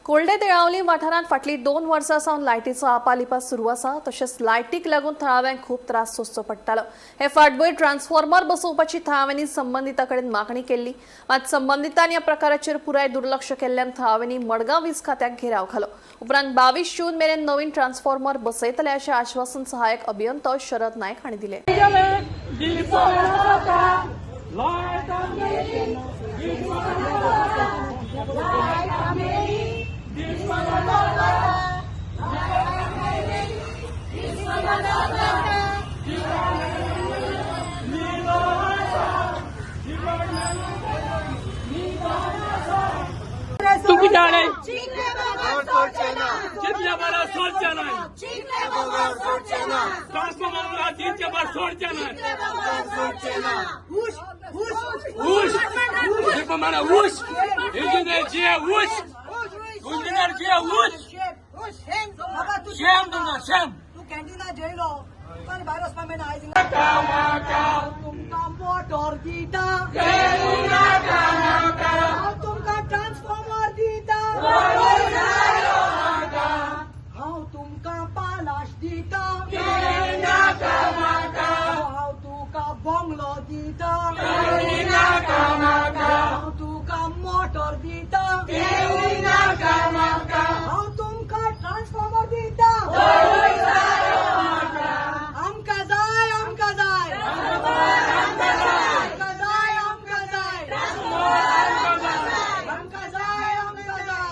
कोल्डे तेळावली वाठारांत फाटलीं 2 वर्सां सावन लायटीचो आपालिपा सुरू आसा. तशेंच लायटीक लागून थळाव्यांक खूब त्रास सोंसचो पडटालो. हे फाटभूंयेर ट्रान्सफॉर्मर बसोवपाची थळाव्यांनी संबंदिता कडेन मागणी केल्ली. मात संबंदितांनी ह्या प्रकाराचेर पुराय दुर्लक्ष केल्ल्यान थळाव्यांनी मडगांव वीज खात्याक घेराव घालो. उपरांत 22 जून मेरेन नवीन ट्रान्सफॉर्मर बसयतले अशें आश्वासन सहाय्यक अभियंतो शरद नायक हांणी दिलें. तुम्ही जाणे जितल्या बारा सोडच्या नाही. ट्रान्सफॉर्मर दिनच्या बार सोडच्या नाही. ऊस ऊस ऊस इंजिनियर जे ऊस इंजिनियर जे ऊस शेम तुमचा शेम. तूं कॅन्टीना जेयलो, तुका भायर वचपा मेळना आयज. तुमकां मोटर दिता हांव, तुमकां ट्रान्सफॉर्मर दिता हांव, तुमकां पालाश दिता हांव, तुका बंगलो दिता हांव, तुका मोटर दिता हांव, तुमकां ट्रान्सफॉर्मर दिता. आमकां जाय, आमकां जाय, आमकां जाय, आमकां जाय, आमकां जाय, आमकां जाय.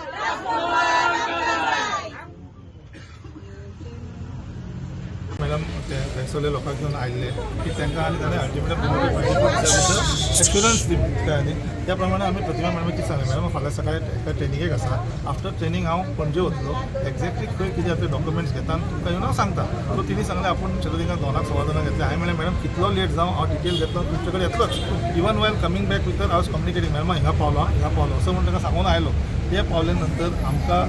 मॅडम, ते थंयसरले लोकांक घेवन आयिल्ले की तांकां आनी ताणें अल्टिमेटम 24 दिसा एश्युरन्स दिता न्ही, त्या प्रमाणे आमी प्रतिमा मॅडमाक सांगलें, मॅडम, फाल्यां सकाळी एका ट्रेनिंगेक आसा, आफ्टर ट्रेनींग हांव पणजे वतलो, एक्झॅक्टली खंय कितें आसा ते डॉक्युमेंट्स घेता आनी तुमकां येवन हांव सांगता. सो तिणी सांगलें, आपूण चलो तिंगा 2 2:15 जाणां घेतलें. हांवें म्हणलें, मॅडम, कितलो लेट जावं, हांव डिटेल घेतलो, तुमचे कडेन येतलोच. Even while coming back भितर हांव कम्युनिकेटींग, मॅडम, हिंगा पावलो, हिंगा पावलो असो म्हूण तांकां सांगून आयलो. ते पावले नंतर आमकां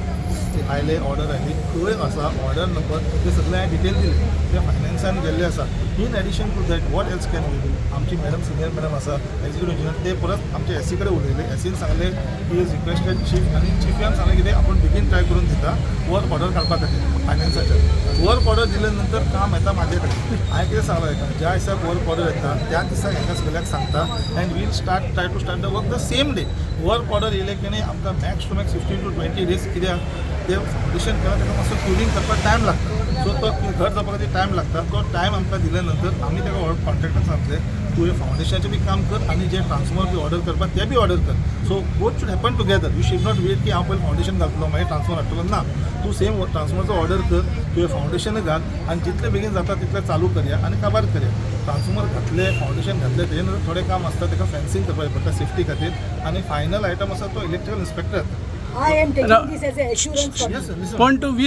आयले, ऑर्डर आयली, खंय आसा ऑर्डर नंबर ते सगळे हांवें डिटेल दिले. ते फायनान्सान गेल्ले आसा. In addition to that, what else can we do? आमची मॅडम, सिनियर मॅडम आसा, एक्झिक्युटिव्ह इंजिनियर, ते परत आमचे एसी कडेन उलयले. एसीन सांगले, he is requested chief आनी चिफान सांगलें कितें, आपूण बेगीन ट्राय करून दिता वर्क ऑर्डर काडपा खातीर फायनान्साचेर. वर्क ऑर्डर दिले नंतर काम येता म्हाजे कडेन. हांवें कितें सांगलां ताका, ज्या दिसाक वर्क ऑर्डर येता त्या दिसा हेंकां सगळ्याक सांगता and we'll start try to start the work the same day. Work order येयले की न्ही, आमकां max to max 15 to 20 days, कित्याक ते फावंडेशन केलां, ताका मातसो क्युरींग करपाक टायम लागता. सो तो घर जावपा खातीर टायम लागता. तो टायम आमकां दिले नंतर आमी ताका कॉन्ट्रॅक्टर सांगतले, तुवें फावंडेशनाचें बी काम कर आनी जे ट्रान्सफॉर्मर बी ऑर्डर करपाक ते बी ऑर्डर कर. So both should happen together. You should not wait की हांव पयलीं फावंडेशन घातलो, मागीर ट्रान्सफॉर्मर हाडटलो. ना, तूं सेम ट्रान्सफॉर्मरचो ऑर्डर कर, तुवें फावंडेशन घाल आनी जितले बेगीन जाता तितलें चालू करया आनी काबार करया. ट्रान्सफॉर्मर घातले, फावंडेशन घातले, तेजे नंतर थोडें काम आसता, ताका फेन्सिंग करपाक पडटा सेफ्टी खातीर आनी फायनल आयटम आसा तो इलेक्ट्रिकल इन्स्पेक्टर येता. I am taking this as a assurance. Yes. पण तू